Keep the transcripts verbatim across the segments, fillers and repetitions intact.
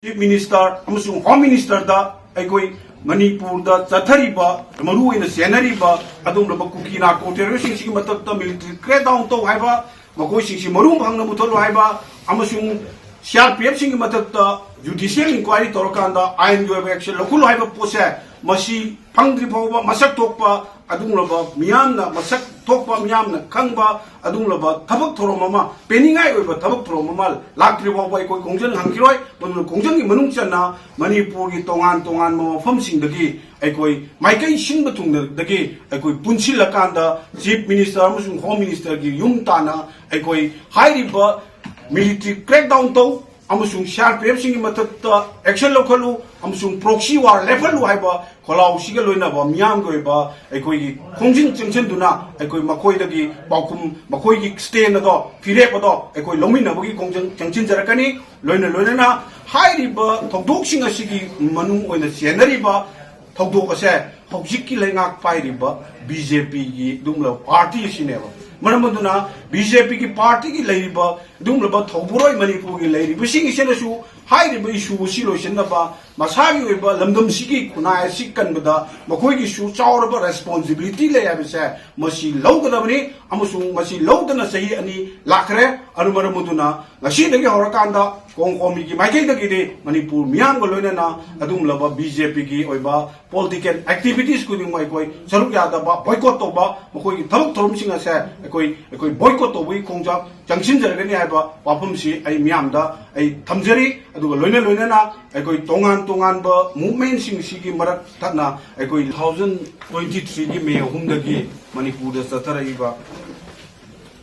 Chief Minister ꯑꯃꯁꯨꯡ Home Ministerꯗ ꯑꯩꯈꯣꯏ ꯃꯅꯤꯄꯨꯔꯗ ꯆꯠꯊꯔꯤꯕ, ꯃꯔꯨꯑꯣꯏꯅ ꯆꯦꯟꯅꯔꯤꯕ ꯑꯗꯨꯒꯨꯝꯂꯕ ꯀꯨꯀꯤ ꯅꯥꯔꯀꯣ ꯇꯦꯔꯣꯔꯤꯁꯁꯤꯡꯁꯤꯒꯤ ꯃꯊꯛꯇ military crackdown ꯇꯧ ꯍꯥꯏꯕ, ꯃꯈꯣꯏꯁꯤꯡꯁꯤ ꯃꯔꯨ ꯐꯪꯅ ꯃꯨꯊꯠꯂꯨ ꯍꯥꯏꯕ, ꯑꯃꯁꯨꯡ C R P Fꯁꯤꯡꯒꯤ ꯃꯊꯛꯇ judicial inquiry ꯇꯧꯔꯀꯥꯟꯗ ꯑꯥꯏꯟꯒꯤ ꯑꯣꯏꯕ action ꯂꯧꯈꯠꯂꯨ ꯍꯥꯏꯕ ꯄꯣꯠꯁꯦ, ꯃꯁꯤ ꯐꯪꯗ꯭ꯔꯤ ꯐꯥꯎꯕ ꯃꯁꯛ ꯊꯣꯛꯄ ꯑꯗꯨꯒꯨꯝꯂꯕ ꯃꯤꯌꯥꯝꯅ ꯃꯁꯛ ꯊꯣꯛꯄ, ꯃꯤꯌꯥꯝꯅ ꯈꯪꯕ ꯑꯗꯨꯒꯨꯝꯂꯕ ꯊꯕꯛ ꯊꯧꯔꯝ ꯑꯃ, ꯄꯦꯟꯅꯤꯡꯉꯥꯏ ꯑꯣꯏꯕ ꯊꯕꯛ ꯊꯧꯔꯝ ꯑꯃ ꯂꯥꯛꯇ꯭ꯔꯤ ꯐꯥꯎꯕ ꯑꯩꯈꯣꯏ ꯈꯣꯡꯖꯪ ꯍꯟꯈꯤꯔꯣꯏ꯫ ꯃꯗꯨꯅ ꯈꯣꯡꯖꯪꯒꯤ ꯃꯅꯨꯡ ꯆꯟꯅ ꯃꯅꯤꯄꯨꯔꯒꯤ ꯇꯣꯉꯥꯟ ꯇꯣꯉꯥꯟꯕ ꯃꯐꯝꯁꯤꯡꯗꯒꯤ ꯑꯩꯈꯣꯏ ꯃꯥꯏꯀꯩ ꯁꯤꯟꯕ ꯊꯨꯡꯅꯗꯒꯤ ꯑꯩꯈꯣꯏ ꯄꯨꯟꯁꯤꯜꯂꯀꯥꯟꯗ Chief Minister ꯑꯃꯁꯨꯡ Home Ministerꯒꯤ ꯌꯨꯝ ꯇꯥꯟꯅ ꯑꯩꯈꯣꯏ ꯍꯥꯏꯔꯤꯕ military crackdown ꯇꯧ ꯑꯃꯁꯨꯡ C R P Fꯁꯤꯡꯒꯤ ꯃꯊꯛꯇ action ꯂꯧꯈꯠꯂꯨ ꯑꯃꯁꯨꯡ proxy war ꯂꯦꯞꯍꯜꯂꯨ ꯍꯥꯏꯕ ꯈꯣꯜꯂꯥꯎꯁꯤꯒ ꯂꯣꯏꯅꯕ ꯃꯤꯌꯥꯝꯒꯤ ꯑꯣꯏꯕ ꯑꯩꯈꯣꯏꯒꯤ ꯈꯣꯡꯖꯪ ꯆꯪꯁꯤꯟꯗꯨꯅ ꯑꯩꯈꯣꯏ ꯃꯈꯣꯏꯗꯒꯤ ꯄꯥꯎꯈꯨꯝ, ꯃꯈꯣꯏꯒꯤ stand ꯑꯗꯣ, ꯐꯤꯔꯦꯞ ꯑꯗꯣ ꯑꯩꯈꯣꯏ ꯂꯧꯃꯤꯟꯅꯕꯒꯤ ꯈꯣꯡꯖꯪ ꯆꯪꯁꯤꯟꯖꯔꯛꯀꯅꯤ꯫ ꯂꯣꯏꯅ ꯂꯣꯏꯅꯅ ꯍꯥꯏꯔꯤꯕ ꯊꯧꯗꯣꯛꯁꯤꯡ ꯑꯁꯤꯒꯤ ꯃꯅꯨꯡ ꯑꯣꯏꯅ ꯆꯦꯟꯅꯔꯤꯕ ꯊꯧꯗꯣꯛ ꯑꯁꯦ ꯍꯧꯖꯤꯛꯀꯤ ꯂꯩꯉꯥꯛ ꯄꯥꯏꯔꯤꯕ B J Pꯒꯤ ꯑꯗꯨꯒꯨꯝꯂꯕ party ꯑꯁꯤꯅꯦꯕ꯫ ꯃꯔꯝ ꯑꯗꯨꯅ B J Pꯒꯤ partyꯒꯤ ꯂꯩꯔꯤꯕ ꯑꯗꯨꯒꯨꯝꯂꯕ ꯊꯧꯕꯨꯔꯣꯏ ꯃꯅꯤꯄꯨꯔꯒꯤ ꯂꯩꯔꯤꯕꯁꯤꯡ ꯑꯁꯤꯅꯁꯨ ꯍꯥꯏꯔꯤꯕ issue ꯑꯁꯤ ꯂꯣꯏꯁꯤꯟꯅꯕ, ꯃꯁꯥꯒꯤ ꯑꯣꯏꯕ ꯂꯝꯗꯝꯁꯤꯒꯤ ꯈꯨꯟꯅꯥꯏ ꯑꯁꯤ ꯀꯟꯕꯗ ꯃꯈꯣꯏꯒꯤꯁꯨ ꯆꯥꯎꯔꯕ responsibility ꯂꯩ ꯍꯥꯏꯕꯁꯦ ꯃꯁꯤ ꯂꯧꯒꯗꯕꯅꯤ꯫ ꯑꯃꯁꯨꯡ ꯃꯁꯤ ꯂꯧꯗꯅ ꯆꯍꯤ ꯑꯅꯤ ꯂꯥꯛꯈ꯭ꯔꯦ꯫ ꯑꯗꯨ ꯃꯔꯝ ꯑꯗꯨꯅ ꯉꯁꯤꯗꯒꯤ ꯍꯧꯔꯀꯥꯟꯗ ꯀꯣꯡ ꯀꯣꯡꯃꯤꯒꯤ ꯃꯥꯏꯀꯩꯗꯒꯤꯗꯤ ꯃꯅꯤꯄꯨꯔ ꯃꯤꯌꯥꯝꯒ ꯂꯣꯏꯅꯅ ꯑꯗꯨꯒꯨꯝꯂꯕ B J Pꯒꯤ ꯑꯣꯏꯕ political activities ꯈꯨꯗꯤꯡꯃꯛ ꯑꯩꯈꯣꯏ ꯁꯔꯨꯛ ꯌꯥꯗꯕ, boycott ꯇꯧꯕ, ꯃꯈꯣꯏꯒꯤ ꯊꯕꯛ ꯊꯧꯔꯝꯁꯤꯡ ꯑꯁꯦ ꯑꯩꯈꯣꯏ, ꯑꯩꯈꯣꯏ boycott ꯇꯧꯕꯒꯤ ꯈꯣꯡꯖꯪ ꯆꯪꯁꯤꯟꯖꯔꯒꯅꯤ ꯍꯥꯏꯕ ꯋꯥꯐꯝꯁꯤ ꯑꯩ ꯃꯤꯌꯥꯝꯗ ꯑꯩ ꯊꯝꯖꯔꯤ꯫ ꯑꯗꯨꯒ ꯂꯣꯏꯅ ꯂꯣꯏꯅꯅ ꯑꯩꯈꯣꯏ ꯇꯣꯉꯥꯟ ꯇꯣꯉꯥꯟꯕ movementꯁꯤꯡꯁꯤꯒꯤ ꯃꯔꯛ ꯊꯠꯅ ꯑꯩꯈꯣꯏ two thousand twenty threeꯒꯤ May ꯑꯍꯨꯝꯗꯒꯤ ꯃꯅꯤꯄꯨꯔꯗ ꯆꯠꯊꯔꯛꯏꯕ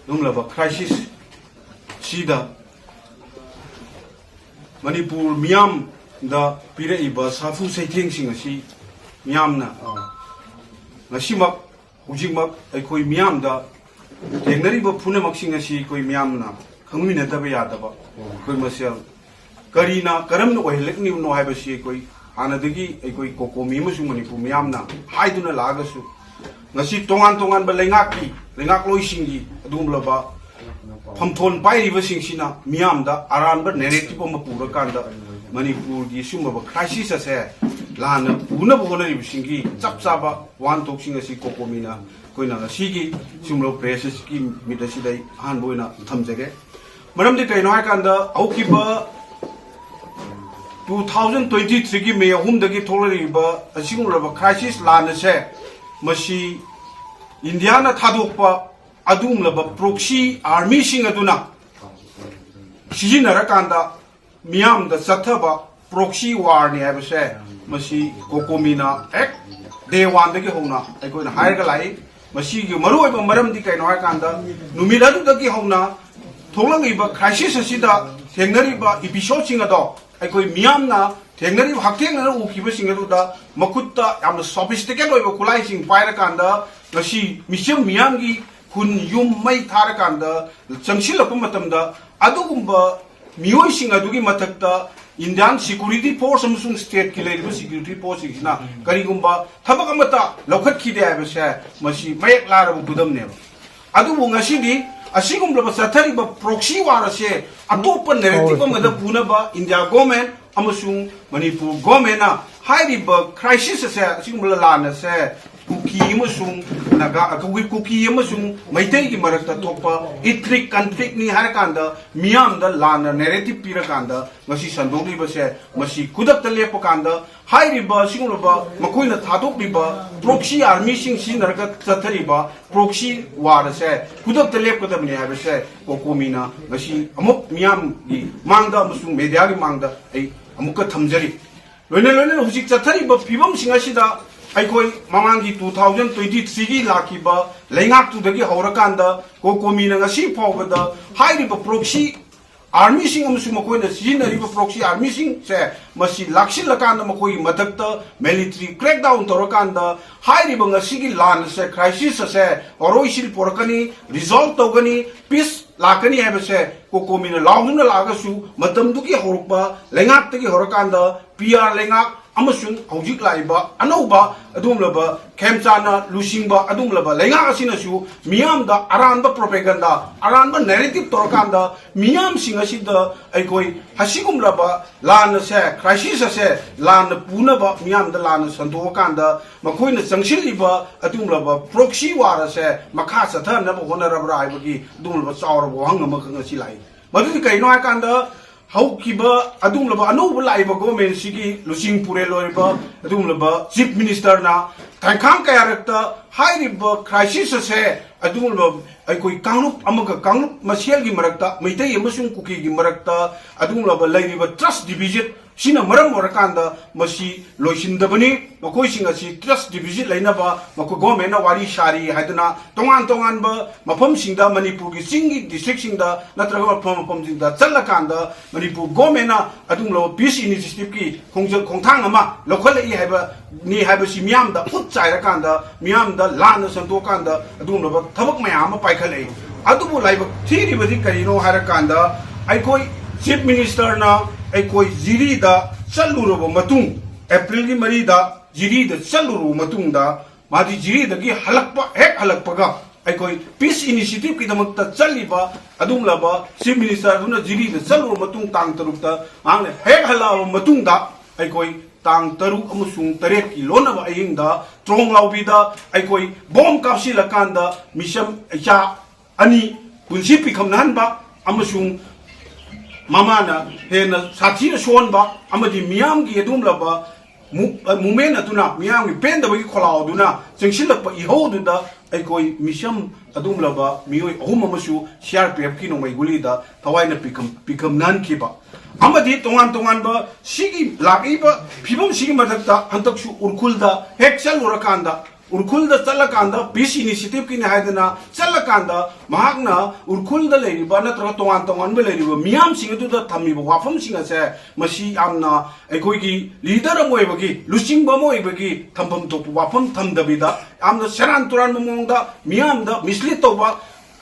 ꯑꯗꯨꯒꯨꯝꯂꯕ crisis ꯁꯤꯗ ꯃꯅꯤꯄꯨꯔ ꯃꯤꯌꯥꯝꯗ ꯄꯤꯔꯛꯏꯕ ꯁꯥꯐꯨ ꯁꯩꯊꯦꯡꯁꯤꯡ ꯑꯁꯤ ꯃꯤꯌꯥꯝꯅ, ꯑ, ꯉꯁꯤꯃꯛ, ꯍꯧꯖꯤꯛꯃꯛ ꯑꯩꯈꯣꯏ ꯃꯤꯌꯥꯝꯗ ꯊꯦꯡꯅꯔꯤꯕ ꯄꯨꯝꯅꯃꯛꯁꯤꯡ ꯑꯁꯤ ꯑꯩꯈꯣꯏ ꯃꯤꯌꯥꯝꯅ ꯈꯪꯃꯤꯟꯅꯗꯕ ꯌꯥꯗꯕ, ꯑꯩꯈꯣꯏ ꯃꯁꯦꯜ ꯀꯔꯤꯅ, ꯀꯔꯝꯅ ꯑꯣꯏꯍꯜꯂꯛꯂꯤꯕꯅꯣ ꯍꯥꯏꯕꯁꯤ ꯑꯩꯈꯣꯏ ꯍꯥꯟꯅꯗꯒꯤ ꯑꯩꯈꯣꯏ ꯀꯣꯀꯣꯃꯤ ꯑꯃꯁꯨꯡ ꯃꯅꯤꯄꯨꯔ ꯃꯤꯌꯥꯝꯅ ꯍꯥꯏꯗꯨꯅ ꯂꯥꯛꯑꯒꯁꯨ, ꯉꯁꯤ ꯇꯣꯉꯥꯟ ꯇꯣꯉꯥꯟꯕ ꯂꯩꯉꯥꯛꯀꯤ, ꯂꯩꯉꯥꯛꯂꯣꯏꯁꯤꯡꯒꯤ ꯑꯗꯨꯒꯨꯝꯂꯕ ꯐꯝꯊꯣꯟ ꯄꯥꯏꯔꯤꯕꯁꯤꯡꯁꯤꯅ ꯃꯤꯌꯥꯝꯗ ꯑꯔꯥꯟꯕ narrative ꯑꯃ ꯄꯨꯔꯀꯥꯟꯗ ꯃꯅꯤꯄꯨꯔꯒꯤ ꯁꯤꯒꯨꯝꯂꯕ crisis ꯑꯁꯦ ꯂꯥꯟꯅ ꯄꯨꯅꯕ ꯍꯣꯠꯅꯔꯤꯕꯁꯤꯡꯒꯤ ꯆꯞ ꯆꯥꯕ ꯋꯥꯍꯟꯊꯣꯛꯁꯤꯡ ꯑꯁꯤ ꯀꯣꯀꯣꯃꯤꯅ ꯑꯩꯈꯣꯏꯅ ꯉꯁꯤꯒꯤ ꯁꯤꯒꯨꯝꯂꯕ press meet ꯑꯁꯤꯗ ꯑꯩ ꯑꯍꯥꯟꯕ ꯑꯣꯏꯅ ꯊꯝꯖꯒꯦ꯫ ꯃꯔꯝꯗꯤ ꯀꯩꯅꯣ ꯍꯥꯏꯀꯥꯟꯗ, ꯍꯧꯈꯤꯕ two thousand twenty three ꯒꯤ May ꯑꯍꯨꯝꯗꯒꯤ ꯊꯣꯛꯂꯛꯂꯤꯕ ꯑꯁꯤꯒꯨꯝꯂꯕ crisis ꯂꯥꯟ ꯑꯁꯦ, ꯃꯁꯤ ꯏꯟꯗꯤꯌꯥꯅ ꯊꯥꯗꯣꯛꯄ ꯑꯗꯨꯒꯨꯝꯂꯕ proxy army ꯁꯤꯡ ꯑꯗꯨꯅ ꯁꯤꯖꯤꯟꯅꯔꯀꯥꯟꯗ ꯃꯤꯌꯥꯝꯗ ꯆꯠꯊꯕ proxy war ꯅꯤ ꯍꯥꯏꯕꯁꯦ, ꯃꯁꯤ ꯀꯣꯀꯣꯃꯤꯅ ꯍꯦꯛ day one ꯗꯒꯤ ꯍꯧꯅ ꯑꯩꯈꯣꯏꯅ ꯍꯥꯏꯔꯒ ꯂꯥꯛꯏ꯫ ꯃꯁꯤꯒꯤ ꯃꯔꯨꯑꯣꯏꯕ ꯃꯔꯝꯗꯤ ꯀꯩꯅꯣ ꯍꯥꯏꯀꯥꯟꯗ, ꯅꯨꯃꯤꯠ ꯑꯗꯨꯗꯒꯤ ꯍꯧꯅ ꯊꯣꯛꯂꯛꯂꯤꯕ crisis ꯑꯁꯤꯗ ꯊꯦꯡꯅꯔꯤꯕ episode ꯁꯤꯡ ꯑꯗꯣ, ꯑꯩꯈꯣꯏ ꯃꯤꯌꯥꯝꯅ ꯊꯦꯡꯅꯔꯤꯕ, ꯍꯛꯊꯦꯡꯅꯅ ꯎꯈꯤꯕꯁꯤꯡ ꯑꯗꯨꯗ, ꯃꯈꯨꯠꯇ ꯌꯥꯝꯅ sophisticated ꯑꯣꯏꯕ ꯈꯨꯠꯂꯥꯏꯁꯤꯡ ꯄꯥꯏꯔꯀꯥꯟꯗ, ꯉꯁꯤ ꯃꯤꯆꯝ ꯃꯤꯌꯥꯝꯒꯤ ꯈꯨꯟ ꯌꯨꯝ ꯃꯩ ꯊꯥꯔꯀꯥꯟꯗ ꯆꯪꯁꯤꯜꯂꯛꯄ ꯃꯇꯝꯗ, ꯑꯗꯨꯒꯨꯝꯕ ꯃꯤꯑꯣꯏꯁꯤꯡ ꯑꯗꯨꯒꯤ ꯃꯊꯛꯇ Indian security force ꯑꯃꯁꯨꯡ state ꯀꯤ ꯂꯩꯔꯤꯕ security force ꯁꯤꯡꯁꯤꯅ ꯀꯔꯤꯒꯨꯝꯕ ꯊꯕꯛ ꯑꯃꯠꯇ ꯂꯧꯈꯠꯈꯤꯗꯦ ꯍꯥꯏꯕꯁꯦ, ꯃꯁꯤ ꯃꯌꯦꯛ ꯂꯥꯔꯕ ꯈꯨꯗꯝꯅꯦꯕ꯫ ꯑꯗꯨꯕꯨ ꯉꯁꯤꯗꯤ ꯑꯁꯤꯒꯨꯝꯂꯕ ꯆꯠꯊꯔꯤꯕ proxy war ꯑꯁꯦ ꯑꯇꯣꯞꯄ narrative ꯑꯃꯗ ꯄꯨꯅꯕ India government ꯑꯃꯁꯨꯡ ꯃꯅꯤꯄꯨꯔ government ꯅ ꯍꯥꯏꯔꯤꯕ crisis ꯑꯁꯦ, ꯑꯁꯤꯒꯨꯝꯕ ꯂꯥꯟ ꯑꯁꯦ ꯀꯨꯀꯤ ꯑꯃꯁꯨꯡ ꯅꯥꯒꯥ, ꯑꯩꯈꯣꯏ ꯀꯨꯀꯤ ꯑꯃꯁꯨꯡ ꯃꯩꯇꯩꯒꯤ ꯃꯔꯛꯇ ꯊꯣꯛꯄ ethnic conflict ꯅꯤ ꯍꯥꯏꯔꯀꯥꯟꯗ, ꯃꯤꯌꯥꯝꯗ ꯂꯥꯟꯅ narrative ꯄꯤꯔꯀꯥꯟꯗ ꯉꯁꯤ ꯁꯟꯗꯣꯛꯂꯤꯕꯁꯦ, ꯃꯁꯤ ꯈꯨꯗꯛꯇ ꯂꯦꯞꯄ ꯀꯥꯟꯗ ꯍꯥꯏꯔꯤꯕ ꯑꯁꯤꯒꯨꯝꯂꯕ ꯃꯈꯣꯏꯅ ꯊꯥꯗꯣꯛꯂꯤꯕ proxy army ꯁꯤꯡ ꯁꯤꯖꯤꯟꯅꯔꯒ ꯆꯠꯊꯔꯤꯕ proxy war ꯑꯁꯦ ꯈꯨꯗꯛꯇ ꯂꯦꯞꯀꯗꯕꯅꯤ ꯍꯥꯏꯕꯁꯦ ꯀꯣꯀꯣꯃꯤꯅ ꯉꯁꯤ ꯑꯃꯨꯛ ꯃꯤꯌꯥꯝꯒꯤ ꯃꯥꯡꯗ ꯑꯃꯁꯨꯡ media ꯒꯤ ꯃꯥꯡꯗ ꯑꯩ ꯑꯃꯨꯛꯀ ꯊꯝꯖꯔꯤ꯫ ꯂꯣꯏꯅ ꯂꯣꯏꯅꯅ ꯍꯧꯖꯤꯛ ꯆꯠꯊꯔꯤꯕ ꯐꯤꯕꯝꯁꯤꯡ ꯑꯁꯤꯗ ꯑꯩꯈꯣꯏ ꯃꯃꯥꯡꯒꯤ two thousand twenty three ꯒꯤ ꯂꯥꯛꯈꯤꯕ ꯂꯩꯉꯥꯛꯇꯨꯗꯒꯤ ꯍꯧꯔꯀꯥꯟꯗ ꯀꯣꯀꯣꯃꯤꯅ ꯉꯁꯤ ꯐꯥꯎꯕꯗ ꯍꯥꯏꯔꯤꯕ proxy army ꯁꯤꯡ ꯑꯃꯁꯨꯡ ꯃꯈꯣꯏꯅ ꯁꯤꯖꯤꯟꯅꯔꯤꯕ proxy army ꯁꯤꯡꯁꯦ, ꯃꯁꯤ ꯂꯥꯛꯁꯤꯜꯂꯀꯥꯟꯗ ꯃꯈꯣꯏꯒꯤ ꯃꯊꯛꯇ military crackdown ꯇꯧꯔꯀꯥꯟꯗ ꯍꯥꯏꯔꯤꯕ ꯉꯁꯤꯒꯤ ꯂꯥꯟ ꯑꯁꯦ, crisis ꯑꯁꯦ ꯋꯥꯔꯣꯏꯁꯤꯟ ꯄꯨꯔꯛꯀꯅꯤ, resolve ꯇꯧꯒꯅꯤ, peace ꯂꯥꯛꯀꯅꯤ ꯍꯥꯏꯕꯁꯦ ꯀꯣꯀꯣꯃꯤꯅ ꯂꯥꯎꯗꯨꯅ ꯂꯥꯛꯑꯒꯁꯨ, ꯃꯇꯝꯗꯨꯒꯤ ꯍꯧꯔꯛꯄ ꯂꯩꯉꯥꯛꯇꯒꯤ ꯍꯧꯔꯀꯥꯟꯗ P R ꯂꯩꯉꯥꯛ, ꯑꯃꯁꯨꯡ ꯍꯧꯖꯤꯛ ꯂꯥꯛꯏꯕ ꯑꯅꯧꯕ ꯑꯗꯨꯒꯨꯝꯂꯕ ꯈꯦꯝꯆꯥꯟꯅ ꯂꯨꯆꯤꯡꯕ ꯑꯗꯨꯒꯨꯝꯂꯕ ꯂꯩꯉꯥꯛ ꯑꯁꯤꯅꯁꯨ ꯃꯤꯌꯥꯝꯗ ꯑꯔꯥꯟꯕ propaganda, ꯑꯔꯥꯟꯕ narrative ꯇꯧꯔꯀꯥꯟꯗ ꯃꯤꯌꯥꯝꯁꯤꯡ ꯑꯁꯤꯗ ꯑꯩꯈꯣꯏ ꯑꯁꯤꯒꯨꯝꯂꯕ ꯂꯥꯟ ꯑꯁꯦ, crisis ꯑꯁꯦ ꯂꯥꯟꯅ ꯄꯨꯅꯕ, ꯃꯤꯌꯥꯝꯗ ꯂꯥꯟꯅ ꯁꯟꯗꯣꯛꯑꯀꯥꯟꯗ ꯃꯈꯣꯏꯅ ꯆꯪꯁꯤꯜꯂꯤꯕ ꯑꯗꯨꯒꯨꯝꯂꯕ proxy war ꯑꯁꯦ ꯃꯈꯥ ꯆꯠꯊꯅꯕ ꯍꯣꯠꯅꯔꯕ꯭ꯔꯥ ꯍꯥꯏꯕꯒꯤ ꯑꯗꯨꯒꯨꯝꯂꯕ ꯆꯥꯎꯔꯕ ꯋꯥꯍꯪ ꯑꯃꯈꯛ ꯉꯁꯤ ꯂꯥꯛꯏ꯫ ꯃꯗꯨꯗꯤ ꯀꯩꯅꯣ ꯍꯥꯏꯀꯥꯟꯗ, ꯍꯧꯈꯤꯕ ꯑꯗꯨꯒꯨꯝꯂꯕ ꯑꯅꯧꯕ ꯂꯥꯛꯏꯕ government ꯁꯤꯒꯤ ꯂꯨꯆꯤꯡ ꯄꯨꯔꯦꯜ ꯑꯣꯏꯔꯤꯕ ꯑꯗꯨꯒꯨꯝꯂꯕ chief minister ꯅ ꯇꯥꯏꯈꯥꯡ ꯀꯌꯥꯔꯛꯇ ꯍꯥꯏꯔꯤꯕ crisis ꯑꯁꯦ ꯑꯗꯨꯒꯨꯝꯂꯕ ꯑꯩꯈꯣꯏ ꯀꯥꯡꯂꯨꯞ ꯑꯃꯒ ꯀꯥꯡꯂꯨꯞ ꯃꯁꯦꯜꯒꯤ ꯃꯔꯛꯇ, ꯃꯩꯇꯩ ꯑꯃꯁꯨꯡ ꯀꯨꯀꯤꯒꯤ ꯃꯔꯛꯇ ꯑꯗꯨꯒꯨꯝꯂꯕ ꯂꯩꯔꯤꯕ trust deficit ꯁꯤꯅ ꯃꯔꯝ ꯑꯣꯏꯔꯀꯥꯟꯗ ꯃꯁꯤ ꯂꯣꯏꯁꯤꯟꯗꯕꯅꯤ꯫ ꯃꯈꯣꯏꯁꯤꯡ ꯑꯁꯤ trust deficit ꯂꯩꯅꯕ ꯃꯈꯣꯏ government ꯅ ꯋꯥꯔꯤ ꯁꯥꯔꯤ ꯍꯥꯏꯗꯨꯅ ꯇꯣꯉꯥꯟ ꯇꯣꯉꯥꯟꯕ ꯃꯐꯝꯁꯤꯡꯗ, ꯃꯅꯤꯄꯨꯔꯒꯤ ꯆꯤꯡꯒꯤ district ꯁꯤꯡꯗ ꯅꯠꯇ꯭ꯔꯒ ꯃꯐꯝ ꯃꯐꯝꯁꯤꯡꯗ ꯆꯠꯂꯀꯥꯟꯗ ꯃꯅꯤꯄꯨꯔ government ꯅ ꯑꯗꯨꯒꯨꯝꯂꯕ peace initiative ꯀꯤ ꯈꯣꯡꯖ-, ꯈꯣꯡꯊꯥꯡ ꯑꯃ ꯂꯧꯈꯠꯂꯛꯏ ꯍꯥꯏꯕꯅꯤ ꯍꯥꯏꯕꯁꯤ ꯃꯤꯌꯥꯝꯗ ꯎꯠ ꯆꯥꯏꯔꯀꯥꯟꯗ, ꯃꯤꯌꯥꯝꯗ ꯂꯥꯟꯅ ꯁꯟꯗꯣꯛꯀꯥꯟꯗ ꯑꯗꯨꯒꯨꯝꯂꯕ ꯊꯕꯛ ꯃꯌꯥꯝ ꯑꯃ ꯄꯥꯏꯈꯠꯂꯛꯏ꯫ ꯑꯗꯨꯕꯨ ꯂꯥꯏꯕꯛ ꯊꯤꯔꯤꯕꯗꯤ ꯀꯔꯤꯅꯣ ꯍꯥꯏꯔꯀꯥꯟꯗ, ꯑꯩꯈꯣꯏ chief minister ꯅ ꯑꯩꯈꯣꯏ ꯖꯤꯔꯤꯗ ꯆꯠꯂꯨꯔꯕ ꯃꯇꯨꯡ, April ꯒꯤ ꯃꯔꯤꯗ ꯖꯤꯔꯤꯗ ꯆꯠꯂꯨꯔꯕ ꯃꯇꯨꯡꯗ, ꯃꯥꯗꯤ ꯖꯤꯔꯤꯗꯒꯤ ꯍꯜꯂꯛꯄ, ꯍꯦꯛ ꯍꯜꯂꯛꯄꯒ ꯑꯩꯈꯣꯏ peace initiative ꯀꯤꯗꯃꯛꯇ ꯆꯠꯂꯤꯕ ꯑꯗꯨꯒꯨꯝꯂꯕ chief minister ꯑꯗꯨꯅ ꯖꯤꯔꯤꯗ ꯆꯠꯂꯨꯔꯕ ꯃꯇꯨꯡ, ꯇꯥꯡ ꯇꯔꯨꯛꯇ ꯃꯍꯥꯛꯅ ꯍꯦꯛ ꯍꯜꯂꯛꯑꯕ ꯃꯇꯨꯡꯗ, ꯑꯩꯈꯣꯏ ꯇꯥꯡ ꯇꯔꯨꯛ ꯑꯃꯁꯨꯡ ꯇꯔꯦꯠꯀꯤ ꯂꯣꯟꯅꯕ ꯑꯍꯤꯡꯗ ꯇ꯭ꯔꯣꯡ ꯂꯥꯎꯕꯤꯗ ꯑꯩꯈꯣꯏ bomb ꯀꯥꯞꯁꯤꯜꯂꯀꯥꯟꯗ ꯃꯤꯁꯝ ꯏꯆꯥ ꯑꯅꯤ ꯄꯨꯟꯁꯤ ꯄꯤꯈꯝꯅꯍꯟꯕ ꯑꯃꯁꯨꯡ ꯃꯃꯥꯅ ꯍꯦꯟꯅ ꯁꯥꯊꯤꯅ ꯁꯣꯛꯍꯟꯕ ꯑꯃꯗꯤ ꯃꯤꯌꯥꯝꯒꯤ ꯑꯗꯨꯒꯨꯝꯂꯕ ꯃꯨ-, ꯑ, movement ꯑꯗꯨꯅ, ꯃꯤꯌꯥꯝꯒꯤ ꯄꯦꯟꯗꯕꯒꯤ ꯈꯣꯜꯂꯥꯎ ꯑꯗꯨꯅ ꯆꯪꯁꯤꯜꯂꯛꯄ ꯏꯍꯧ ꯑꯗꯨꯗ ꯑꯩꯈꯣꯏ ꯃꯤꯁꯝ ꯑꯗꯨꯒꯨꯝꯂꯕ ꯃꯤꯑꯣꯏ ꯑꯍꯨꯝ ꯑꯃꯁꯨ ꯁꯤ ꯑꯥꯔ ꯄꯤ ꯑꯦꯐꯀꯤ ꯅꯣꯡꯃꯩ ꯒꯨꯂꯤꯗ ꯊꯋꯥꯏꯅ ꯄꯤꯈꯝ-, ꯄꯤꯈꯝꯅꯍꯟꯈꯤꯕ ꯑꯃꯗꯤ ꯇꯣꯉꯥꯟ ꯇꯣꯉꯥꯟꯕ ꯁꯤꯒꯤ ꯂꯥꯛꯂꯤꯕ ꯐꯤꯕꯝꯁꯤꯒꯤ ꯃꯊꯛꯇ ꯍꯟꯗꯛꯁꯨ ꯎꯔꯈꯨꯜꯗ ꯍꯦꯛ ꯆꯠꯂꯨꯔꯀꯥꯟꯗ, ꯎꯔꯈꯨꯜꯗ ꯆꯠꯂꯀꯥꯟꯗ peace initiative ꯀꯤꯅꯤ ꯍꯥꯏꯗꯅ ꯆꯠꯂꯀꯥꯟꯗ ꯃꯍꯥꯛꯅ ꯎꯔꯈꯨꯜꯗ ꯂꯩꯔꯤꯕ ꯅꯠꯇ꯭ꯔꯒ ꯇꯣꯉꯥꯟ ꯇꯣꯉꯥꯟꯕ ꯂꯩꯔꯤꯕ ꯃꯤꯌꯥꯝꯁꯤꯡ ꯑꯗꯨꯗ ꯊꯝꯃꯤꯕ ꯋꯥꯐꯝꯁꯤꯡ ꯑꯁꯦ ꯃꯁꯤ ꯌꯥꯝꯅ ꯑꯩꯈꯣꯏꯒꯤ leader ꯑꯃ ꯑꯣꯏꯕꯒꯤ, ꯂꯨꯆꯤꯡꯕ ꯑꯃ ꯑꯣꯏꯕꯒꯤ ꯊꯝꯐꯝ ꯊꯣꯛꯄ ꯋꯥꯐꯝ ꯊꯝꯗꯕꯤꯗ ꯌꯥꯝꯅ ꯁꯦꯔꯥꯟ ꯇꯨꯔꯥꯟꯕ ꯃꯑꯣꯡꯗ ꯃꯤꯌꯥꯝꯗ mislead ꯇꯧꯕ,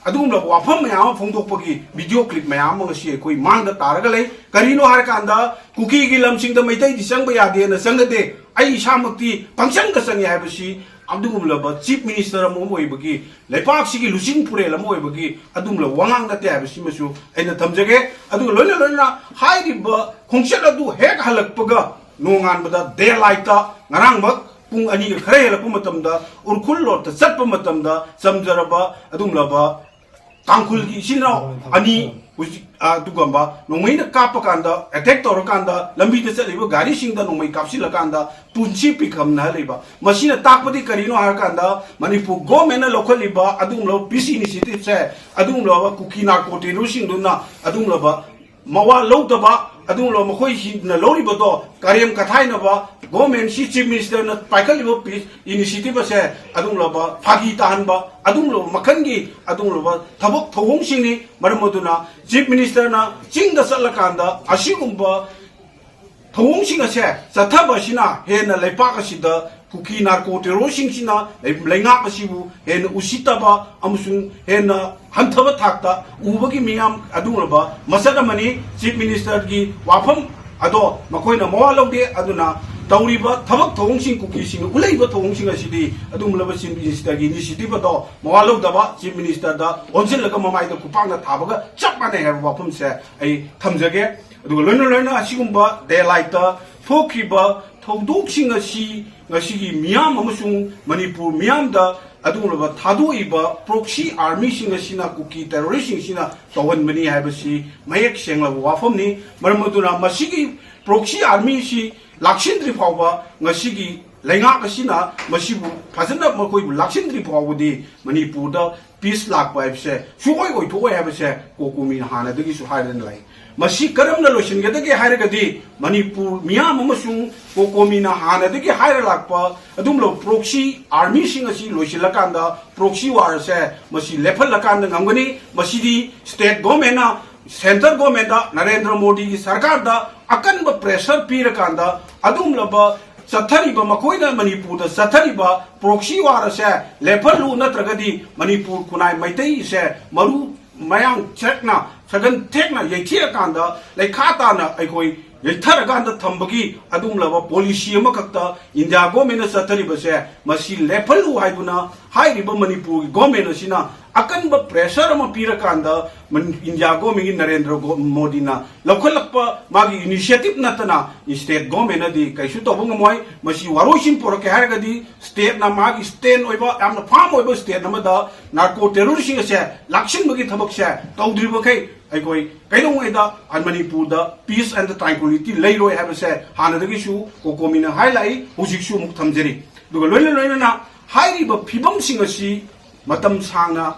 ꯑꯗꯨꯒꯨꯝꯂꯕ ꯋꯥꯐꯝ ꯃꯌꯥꯝ ꯑꯃ ꯐꯣꯡꯗꯣꯛꯄꯒꯤ video clip ꯃꯌꯥꯝ ꯑꯃ ꯉꯁꯤ ꯑꯩꯈꯣꯏ ꯃꯥꯡꯗ ꯇꯥꯔꯒ ꯂꯩ꯫ ꯀꯔꯤꯅꯣ ꯍꯥꯏꯔꯀꯥꯟꯗ, ꯀꯨꯀꯤꯒꯤ ꯂꯝꯁꯤꯡꯗ ꯃꯩꯇꯩꯗꯤ ꯆꯪꯕ ꯌꯥꯗꯦꯅ ꯆꯪꯅꯗꯦ, ꯑꯩ ꯏꯁꯥꯃꯛꯇꯤ ꯄꯪꯆꯪꯗ ꯆꯪꯉꯦ ꯍꯥꯏꯕꯁꯤ ꯑꯗꯨꯒꯨꯝꯂꯕ Chief Minister ꯑꯃ ꯑꯣꯏꯕꯒꯤ, ꯂꯩꯄꯥꯛꯁꯤꯒꯤ ꯂꯨꯆꯤꯡ ꯄꯨꯔꯦꯜ ꯑꯃ ꯑꯣꯏꯕꯒꯤ ꯑꯗꯨꯒꯨꯝꯂꯕ ꯋꯥꯉꯥꯡ ꯅꯠꯇꯦ ꯍꯥꯏꯕꯁꯤꯃꯁꯨ ꯑꯩꯅ ꯊꯝꯖꯒꯦ꯫ ꯑꯗꯨꯒ ꯂꯣꯏꯅ ꯂꯣꯏꯅꯅ ꯍꯥꯏꯔꯤꯕ ꯈꯣꯡꯆꯠ ꯑꯗꯨ ꯍꯦꯛ ꯍꯜꯂꯛꯄꯒ, ꯅꯣꯡꯉꯥꯟꯕꯗ daylightꯇ, ꯉꯔꯥꯡꯃꯛ ꯄꯨꯡ ꯑꯅꯤꯒ ꯈꯔ ꯍꯦꯜꯂꯛꯄ ꯃꯇꯝꯗ ꯎꯔꯈꯨꯜ ꯔꯣꯗꯇ ꯆꯠꯄ ꯃꯇꯝꯗ ꯆꯝꯖꯔꯕ ꯑꯗꯨꯒꯨꯝꯂꯕ ꯇꯥꯡꯈꯨꯜꯒꯤ ꯏꯆꯤꯟ ꯏꯅꯥꯎ ꯑꯅꯤ ꯍꯧꯖꯤꯛ, ꯑ, ꯑꯗꯨꯒꯨꯝꯕ ꯅꯣꯡꯃꯩꯅ ꯀꯥꯞꯄ ꯀꯥꯟꯗ, attack ꯇꯧꯔꯀꯥꯟꯗ, ꯂꯝꯕꯤꯗ ꯆꯠꯂꯤꯕ ꯒꯥꯔꯤꯁꯤꯡꯗ ꯅꯣꯡꯃꯩ ꯀꯥꯞꯁꯤꯜꯂꯀꯥꯟꯗ ꯄꯨꯟꯁꯤ ꯄꯤꯈꯝꯅꯍꯜꯂꯤꯕ꯫ ꯃꯁꯤꯅ ꯇꯥꯛꯄꯗꯤ ꯀꯔꯤꯅꯣ ꯍꯥꯏꯔꯀꯥꯟꯗ, ꯃꯅꯤꯄꯨꯔ governmentꯅ ꯂꯧꯈꯠꯂꯤꯕ ꯑꯗꯨꯒꯨꯝꯂꯕ peace initiativeꯁꯦ, ꯑꯗꯨꯒꯨꯝꯂꯕ ꯀꯨꯀꯤ narco terroristꯁꯤꯡꯗꯨꯅ ꯑꯗꯨꯒꯨꯝꯂꯕ ꯃꯋꯥ ꯂꯧꯗꯕ, ꯑꯗꯨꯒꯨꯝꯂꯕ ꯃꯈꯣꯏꯁꯤꯡꯅ ꯂꯧꯔꯤꯕꯗꯣ ꯀꯔꯦꯝ ꯀꯊꯥꯏꯅꯕ, governmentꯁꯤ, Chief Ministerꯅ ꯄꯥꯏꯈꯠꯂꯤꯕ peace initiative ꯑꯁꯦ ꯑꯗꯨꯒꯨꯝꯂꯕ ꯐꯥꯒꯤ ꯇꯥꯍꯟꯕ, ꯑꯗꯨꯒꯨꯝꯂꯕ ꯃꯈꯜꯒꯤ ꯑꯗꯨꯒꯨꯝꯂꯕ ꯊꯕꯛ ꯊꯧꯑꯣꯡꯁꯤꯡꯅꯤ꯫ ꯃꯔꯝ ꯑꯗꯨꯅ Chief Ministerꯅ ꯆꯤꯡꯗ ꯆꯠꯂꯀꯥꯟꯗ ꯑꯁꯤꯒꯨꯝꯕ ꯊꯧꯑꯣꯡꯁꯤꯡ ꯑꯁꯦ ꯆꯠꯊꯕ ꯑꯁꯤꯅ ꯍꯦꯟꯅ ꯂꯩꯄꯥꯛ ꯑꯁꯤꯗ ꯀꯨꯀꯤ narco terroristꯁꯤꯡꯁꯤꯅ ꯂꯩ-, ꯂꯩꯉꯥꯛ ꯑꯁꯤꯕꯨ ꯍꯦꯟꯅ ꯎꯁꯤꯠꯇꯕ ꯑꯃꯁꯨꯡ ꯍꯦꯟꯅ ꯍꯟꯊꯕ ꯊꯥꯛꯇ ꯎꯕꯒꯤ ꯃꯤꯌꯥꯝ ꯑꯗꯨꯒꯨꯝꯂꯕ ꯃꯁꯛ ꯑꯃꯅꯤ꯫ Chief Ministerꯒꯤ ꯋꯥꯐꯝ ꯑꯗꯣ ꯃꯈꯣꯏꯅ ꯃꯋꯥ ꯂꯧꯗꯦ꯫ ꯑꯗꯨꯅ ꯇꯧꯔꯤꯕ ꯊꯕꯛ ꯊꯧꯑꯣꯡꯁꯤꯡ, ꯀꯨꯀꯤꯁꯤꯡꯅ ꯎꯠꯂꯛꯏꯕ ꯊꯧꯑꯣꯡꯁꯤꯡ ꯑꯁꯤꯗꯤ ꯑꯗꯨꯒꯨꯝꯂꯕ Chief Ministerꯒꯤ initiative ꯑꯗꯣ ꯃꯋꯥ ꯂꯧꯗꯕ, Chief Ministerꯗ ꯑꯣꯟꯁꯤꯜꯂꯒ ꯃꯃꯥꯏꯗ ꯈꯨꯄꯥꯛꯅ ꯊꯥꯕꯒ ꯆꯞ ꯃꯥꯟꯅꯩ ꯍꯥꯏꯕ ꯋꯥꯐꯝꯁꯦ ꯑꯩ ꯊꯝꯖꯒꯦ꯫ ꯑꯗꯨꯒ ꯂꯣꯏꯅ ꯂꯣꯏꯅꯅ ꯑꯁꯤꯒꯨꯝꯕ daylightꯇ ꯊꯣꯛꯈꯤꯕ ꯊꯧꯗꯣꯛꯁꯤꯡ ꯑꯁꯤ ꯉꯁꯤꯒꯤ ꯃꯤꯌꯥꯝ ꯑꯃꯁꯨꯡ ꯃꯅꯤꯄꯨꯔ ꯃꯤꯌꯥꯝꯗ ꯑꯗꯨꯒꯨꯝꯂꯕ ꯊꯥꯗꯣꯛꯏꯕ proxy armyꯁꯤꯡ ꯑꯁꯤꯅ, ꯀꯨꯀꯤ terroristꯁꯤꯡꯁꯤꯅ ꯇꯧꯍꯟꯕꯅꯤ ꯍꯥꯏꯕꯁꯤ ꯃꯌꯦꯛ ꯁꯦꯡꯂꯕ ꯋꯥꯐꯝꯅꯤ꯫ ꯃꯔꯝ ꯑꯗꯨꯅ ꯃꯁꯤꯒꯤ proxy armyꯁꯤ ꯂꯥꯛꯁꯤꯟꯗ꯭ꯔꯤ ꯐꯥꯎꯕ, ꯉꯁꯤꯒꯤ ꯂꯩꯉꯥꯛ ꯑꯁꯤꯅ ꯃꯁꯤꯕꯨ ꯐꯖꯅ ꯃꯈꯣꯏꯕꯨ ꯂꯥꯛꯁꯤꯟꯗ꯭ꯔꯤ ꯐꯥꯎꯕꯗꯤ ꯃꯅꯤꯄꯨꯔꯗ peace ꯂꯥꯛꯄ ꯍꯥꯏꯕꯁꯦ ꯁꯨꯡꯑꯣꯏ ꯑꯣꯏꯊꯣꯛꯑꯣꯏ ꯍꯥꯏꯕꯁꯦ ꯀꯣꯀꯣꯃꯤꯅ ꯍꯥꯟꯅꯗꯒꯤꯁꯨ ꯍꯥꯏꯗꯨꯅ ꯂꯥꯛꯏ꯫ ꯃꯁꯤ ꯀꯔꯝꯅ ꯂꯣꯏꯁꯤꯟꯒꯗꯒꯦ ꯍꯥꯏꯔꯒꯗꯤ, ꯃꯅꯤꯄꯨꯔ ꯃꯤꯌꯥꯝ ꯑꯃꯁꯨꯡ ꯀꯣꯀꯣꯃꯤꯅ ꯍꯥꯟꯅꯗꯒꯤ ꯍꯥꯏꯔ ꯂꯥꯛꯄ ꯑꯗꯨꯒꯨꯝꯂꯕ proxy armyꯁꯤꯡ ꯑꯁꯤ ꯂꯣꯏꯁꯤꯜꯂꯀꯥꯟꯗ, proxy war ꯑꯁꯦ ꯃꯁꯤ ꯂꯦꯞꯍꯜꯂꯀꯥꯟꯗ ꯉꯝꯒꯅꯤ꯫ ꯃꯁꯤꯗꯤ state governmentꯅ central governmentꯇ, ꯅꯔꯦꯟꯗ꯭ꯔ ꯃꯣꯗꯤꯒꯤ ꯁꯔꯀꯥꯔꯗ ꯑꯀꯟꯕ pressure ꯄꯤꯔꯀꯥꯟꯗ, ꯑꯗꯨꯒꯨꯝꯂꯕ ꯆꯠꯊꯔꯤꯕ, ꯃꯈꯣꯏꯅ ꯃꯅꯤꯄꯨꯔꯗ ꯆꯠꯊꯔꯤꯕ proxy war ꯑꯁꯦ ꯂꯦꯞꯍꯜꯂꯨ, ꯅꯠꯇ꯭ꯔꯒꯗꯤ ꯃꯅꯤꯄꯨꯔ ꯈꯨꯟꯅꯥꯏ ꯃꯩꯇꯩꯁꯦ ꯃꯔꯨ ꯃꯌꯥꯡ ꯊꯦꯛꯅ, ꯁꯒꯟ ꯊꯦꯛꯅ ꯌꯩꯊꯦꯛꯑꯀꯥꯟꯗ ꯂꯩꯈꯥ ꯇꯥꯅ ꯑꯩꯈꯣꯏ ꯌꯩꯊꯔꯀꯥꯟꯗ ꯊꯝꯕꯒꯤ ꯑꯗꯨꯒꯨꯝꯂꯕ policy ꯑꯃꯈꯛꯇ India governmentꯅ ꯆꯠꯊꯔꯤꯕꯁꯦ, ꯃꯁꯤ ꯂꯦꯞꯍꯜꯂꯨ ꯍꯥꯏꯗꯨꯅ ꯍꯥꯏꯔꯤꯕ ꯃꯅꯤꯄꯨꯔꯒꯤ government ꯑꯁꯤꯅ ꯑꯀꯟꯕ pressure ꯑꯃ ꯄꯤꯔꯀꯥꯟꯗ ꯃꯟ-, India governmentꯒꯤ ꯅꯔꯦꯟꯗ꯭ꯔ ꯒꯣ-, ꯃꯣꯗꯤꯅ ꯂꯧꯈꯠꯂꯛꯄ ꯃꯥꯒꯤ initiative ꯅꯠꯇꯅ state governmentꯅꯗꯤ ꯀꯩꯁꯨ ꯇꯧꯕ ꯉꯝꯃꯣꯏ꯫ ꯃꯁꯤ ꯋꯥꯔꯣꯏꯁꯤꯟ ꯄꯨꯔꯛꯀꯦ ꯍꯥꯏꯔꯒꯗꯤ stateꯅ ꯃꯥꯒꯤ stand ꯑꯣꯏꯕ, ꯌꯥꯝꯅ firm ꯑꯣꯏꯕ state ꯑꯃꯗ narco terroristꯁꯤꯡ ꯑꯁꯦ ꯂꯥꯛꯁꯤꯟꯕꯒꯤ ꯊꯕꯛꯁꯦ ꯇꯧꯗ꯭ꯔꯤꯕꯈꯩ ꯑꯩꯈꯣꯏ ꯀꯩꯗꯧꯉꯩꯗ ꯃꯅꯤꯄꯨꯔꯗ peace and tranquility ꯂꯩꯔꯣꯏ ꯍꯥꯏꯕꯁꯦ ꯍꯥꯟꯅꯗꯒꯤꯁꯨ ꯀꯣꯀꯣꯃꯤꯅ ꯍꯥꯏ ꯂꯥꯛꯏ, ꯍꯧꯖꯤꯛꯁꯨ ꯑꯃꯨꯛ ꯊꯝꯖꯔꯤ꯫ ꯑꯗꯨꯒ ꯂꯣꯏꯅ ꯂꯣꯏꯅꯅ ꯍꯥꯏꯔꯤꯕ ꯐꯤꯕꯝꯁꯤꯡ ꯑꯁꯤ ꯃꯇꯝ ꯁꯥꯡꯅ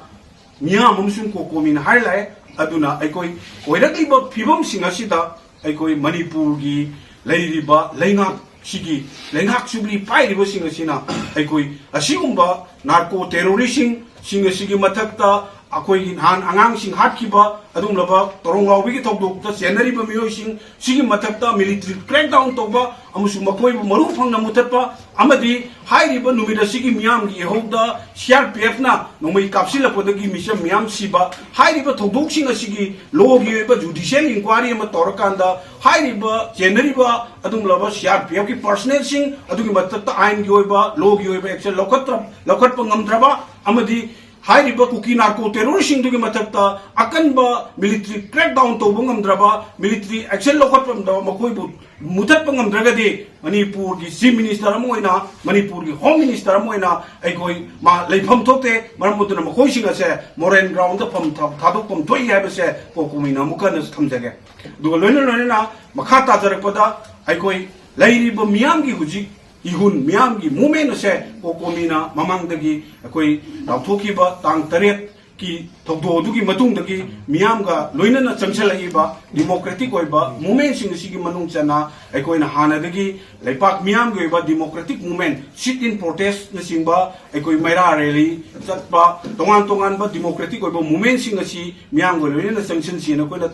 ꯃꯤꯌꯥꯝ ꯑꯃꯁꯨꯡ ꯀꯣꯀꯣꯃꯤꯅ ꯍꯥꯏ ꯂꯥꯛꯑꯦ꯫ ꯑꯗꯨꯅ ꯑꯩꯈꯣꯏ ꯑꯣꯏꯔꯛꯂꯤꯕ ꯐꯤꯕꯝꯁꯤꯡ ꯑꯁꯤꯗ ꯑꯩꯈꯣꯏ ꯃꯅꯤꯄꯨꯔꯒꯤ ꯂꯩꯔꯤꯕ ꯂꯩꯉꯥꯛꯁꯤꯒꯤ, ꯂꯩꯉꯥꯛ ꯖꯨꯕꯤꯂꯤ ꯄꯥꯏꯔꯤꯕꯁꯤꯡ ꯑꯁꯤꯅ ꯑꯩꯈꯣꯏ ꯑꯁꯤꯒꯨꯝꯕ narco terroristꯁꯤꯡ, ꯁꯤꯡ ꯑꯁꯤꯒꯤ ꯃꯊꯛꯇ ꯑꯩꯈꯣꯏꯒꯤ ꯅꯍꯥꯟ ꯑꯉꯥꯡꯁꯤꯡ ꯍꯥꯠꯈꯤꯕ ꯑꯗꯨꯒꯨꯝꯂꯕ ꯇꯣꯔꯣꯡꯂꯥꯎꯕꯤꯒꯤ ꯊꯧꯗꯣꯛꯇ ꯆꯦꯟꯅꯔꯤꯕ ꯃꯤꯑꯣꯏꯁꯤꯡ ꯁꯤꯒꯤ ꯃꯊꯛꯇ military crackdown ꯇꯧꯕ ꯑꯃꯁꯨꯡ ꯃꯈꯣꯏꯕꯨ ꯃꯔꯨ ꯐꯪꯅ ꯃꯨꯊꯠꯄ ꯑꯃꯗꯤ ꯍꯥꯏꯔꯤꯕ ꯅꯨꯃꯤꯠ ꯑꯁꯤꯒꯤ ꯃꯤꯌꯥꯝꯒꯤ ꯏꯍꯧꯗ CRPFꯅ ꯅꯣꯡꯃꯩ ꯀꯥꯞꯁꯤꯜꯂꯛꯄꯗꯒꯤ ꯃꯤꯆꯝ ꯃꯤꯌꯥꯝ ꯁꯤꯕ, ꯍꯥꯏꯔꯤꯕ ꯊꯧꯗꯣꯛꯁꯤꯡ ꯑꯁꯤꯒꯤ lawꯒꯤ ꯑꯣꯏꯕ judicial inquiry ꯑꯃ ꯇꯧꯔꯀꯥꯟꯗ ꯍꯥꯏꯔꯤꯕ ꯆꯦꯟꯅꯔꯤꯕ ꯑꯗꯨꯒꯨꯝꯂꯕ CRPFꯀꯤ personnelꯁꯤꯡ ꯑꯗꯨꯒꯤ ꯃꯊꯛꯇ ꯑꯥꯏꯟꯒꯤ ꯑꯣꯏꯕ, lawꯒꯤ ꯑꯣꯏꯕ action ꯂꯧꯈꯠꯇ꯭ꯔ-, ꯂꯧꯈꯠꯄ ꯉꯝꯗ꯭ꯔꯕ ꯑꯃꯗꯤ ꯍꯥꯏꯔꯤꯕ ꯀꯨꯀꯤ narco terroristꯁꯤꯡꯗꯨꯒꯤ ꯃꯊꯛꯇ ꯑꯀꯟꯕ military crackdown ꯇꯧꯕ ꯉꯝꯗ꯭ꯔꯕ, military action ꯂꯧꯈꯠꯄ ꯉꯝꯗ꯭ꯔꯕ, ꯃꯈꯣꯏꯕꯨ ꯃꯨꯊꯠꯄ ꯉꯝꯗ꯭ꯔꯒꯗꯤ ꯃꯅꯤꯄꯨꯔꯒꯤ Chief Minister ꯑꯃ ꯑꯣꯏꯅ, ꯃꯅꯤꯄꯨꯔꯒꯤ Home Minister ꯑꯃ ꯑꯣꯏꯅ ꯑꯩꯈꯣꯏ ꯃꯥ ꯂꯩꯐꯝ ꯊꯣꯛꯇꯦ꯫ ꯃꯔꯝ ꯑꯗꯨꯅ ꯃꯈꯣꯏꯁꯤꯡ ꯑꯁꯦ moral groundꯗ ꯐꯝ ꯊꯥ-, ꯊꯥꯗꯣꯛꯐꯝ ꯊꯣꯛꯏ ꯍꯥꯏꯕꯁꯦ ꯀꯣꯀꯣꯃꯤꯅ ꯑꯃꯨꯛꯀ ꯍꯟꯅꯁꯨ ꯊꯝꯖꯒꯦ꯫ ꯑꯗꯨꯒ ꯂꯣꯏꯅ ꯂꯣꯏꯅꯅ ꯃꯈꯥ ꯇꯥꯖꯔꯛꯄꯗ ꯑꯩꯈꯣꯏ ꯂꯩꯔꯤꯕ ꯃꯤꯌꯥꯝꯒꯤ ꯍꯧꯖꯤꯛ ꯏꯍꯨꯟ ꯃꯤꯌꯥꯝꯒꯤ movement ꯑꯁꯦ ꯀꯣꯀꯣꯃꯤꯅ ꯃꯃꯥꯡꯗꯒꯤ ꯑꯩꯈꯣꯏ ꯂꯥꯎꯊꯣꯛꯈꯤꯕ ꯇꯥꯡ ꯇꯔꯦꯠꯀꯤ ꯊꯧꯗꯣꯛ ꯑꯗꯨꯒꯤ ꯃꯇꯨꯡꯗꯒꯤ ꯃꯤꯌꯥꯝꯒ ꯂꯣꯏꯅꯅ ꯆꯪꯁꯤꯜꯂꯛꯏꯕ democratic ꯑꯣꯏꯕ movementꯁꯤꯡ ꯑꯁꯤꯒꯤ ꯃꯅꯨꯡ ꯆꯟꯅ ꯑꯩꯈꯣꯏꯅ ꯍꯥꯟꯅꯗꯒꯤ ꯂꯩꯄꯥꯛ ꯃꯤꯌꯥꯝꯒꯤ ꯑꯣꯏꯕ democratic movement, sit-in protestꯅꯆꯤꯡꯕ, ꯑꯩꯈꯣꯏ ꯃꯩꯔꯥ rally ꯆꯠꯄ, ꯇꯣꯉꯥꯟ ꯇꯣꯉꯥꯟꯕ democratic ꯑꯣꯏꯕ movementꯁꯤꯡ ꯑꯁꯤ ꯃꯤꯌꯥꯝꯒ ꯂꯣꯏꯅꯅ ꯆꯪꯁꯤꯟꯁꯤꯅ ꯑꯩꯈꯣꯏꯅ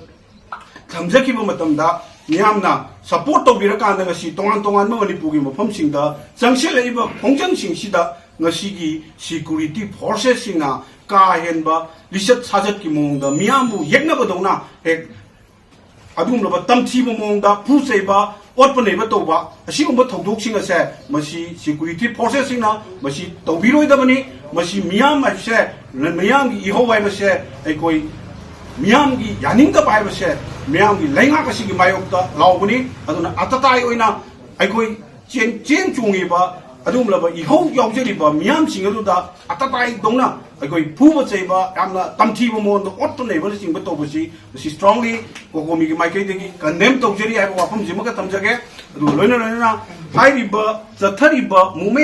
ꯊꯝꯖꯈꯤꯕ ꯃꯇꯝꯗ ꯃꯤꯌꯥꯝꯅ ꯁꯄꯣꯔꯠ ꯇꯧꯕꯤꯔꯀꯥꯟꯗ ꯉꯁꯤ ꯇꯣꯉꯥꯟ ꯇꯣꯉꯥꯟꯕ ꯃꯅꯤꯄꯨꯔꯒꯤ ꯃꯐꯝꯁꯤꯡꯗ ꯆꯪꯁꯤꯜꯂꯛꯏꯕ ꯈꯣꯡꯖꯪꯁꯤꯡꯁꯤꯗ ꯉꯁꯤꯒꯤ ꯁꯤꯀ꯭ꯌꯨꯔꯤꯇꯤ ꯐꯣꯔꯁꯦꯁꯁꯤꯡꯅ ꯀꯥ ꯍꯦꯟꯕ ꯂꯤꯆꯠ ꯁꯥꯖꯠꯀꯤ ꯃꯑꯣꯡꯗ ꯃꯤꯌꯥꯝꯕꯨ ꯌꯦꯛꯅꯕꯗꯧꯅ ꯍꯦꯛ ꯑꯗꯨꯒꯨꯝꯂꯕ ꯇꯝꯊꯤꯕ ꯃꯑꯣꯡꯗ ꯐꯨ ꯆꯩꯕ, ꯑꯣꯠꯄ ꯅꯩꯕ ꯇꯧꯕ ꯑꯁꯤꯒꯨꯝꯕ ꯊꯧꯗꯣꯛꯁꯤꯡ ꯑꯁꯦ ꯃꯁꯤ ꯁꯤꯀ꯭ꯌꯨꯔꯤꯇꯤ ꯐꯣꯔꯁꯦꯁꯁꯤꯡꯅ ꯃꯁꯤ ꯇꯧꯕꯤꯔꯣꯏꯗꯕꯅꯤ꯫ ꯃꯁꯤ ꯃꯤꯌꯥꯝ ꯍꯥꯏꯕꯁꯦ, ꯃꯤꯌꯥꯝꯒꯤ ꯏꯍꯧ ꯍꯥꯏꯕꯁꯦ, ꯑꯩꯈꯣꯏ ꯃꯤꯌꯥꯝꯒꯤ ꯌꯥꯅꯤꯡꯗꯕ ꯍꯥꯏꯕꯁꯦ ꯃꯤꯌꯥꯝꯒꯤ ꯂꯩꯉꯥꯛ ꯑꯁꯤꯒꯤ ꯃꯥꯌꯣꯛꯇ ꯂꯥꯎꯕꯅꯤ꯫ ꯑꯗꯨꯅ ꯑꯇꯇꯥꯏ ꯑꯣꯏꯅ ꯑꯩꯈꯣꯏ ꯆꯦꯟ ꯆꯦꯟ ꯆꯣꯡꯉꯤꯕ ꯑꯗꯨꯒꯨꯝꯂꯕ ꯏꯍꯧ ꯌꯥꯎꯖꯔꯤꯕ ꯃꯤꯌꯥꯝꯁꯤꯡ ꯑꯗꯨꯗ ꯑꯇꯇꯥꯏꯗꯧꯅ ꯑꯩꯈꯣꯏ ꯐꯨꯕ ꯆꯩꯕ, ꯌꯥꯝꯅ ꯇꯝꯊꯤꯕ ꯃꯑꯣꯡꯗ ꯑꯣꯠꯄ ꯅꯩꯕꯅꯆꯤꯡꯕ ꯇꯧꯕꯁꯤ ꯃꯁꯤ ꯁ꯭ꯇꯔꯣꯡꯂꯤ ꯀꯣꯀꯣꯃꯤꯒꯤ ꯃꯥꯏꯀꯩꯗꯒꯤ ꯀꯟꯗꯦꯝ ꯇꯧꯖꯔꯤ ꯍꯥꯏꯕ ꯋꯥꯐꯝꯁꯤꯃꯒ ꯊꯝꯖꯒꯦ꯫ ꯑꯗꯨꯒ ꯂꯣꯏꯅ ꯂꯣꯏꯅꯅ ꯍꯥꯏꯔꯤꯕ ꯆꯠꯊꯔꯤꯕ ꯃꯨꯞꯃꯦꯟ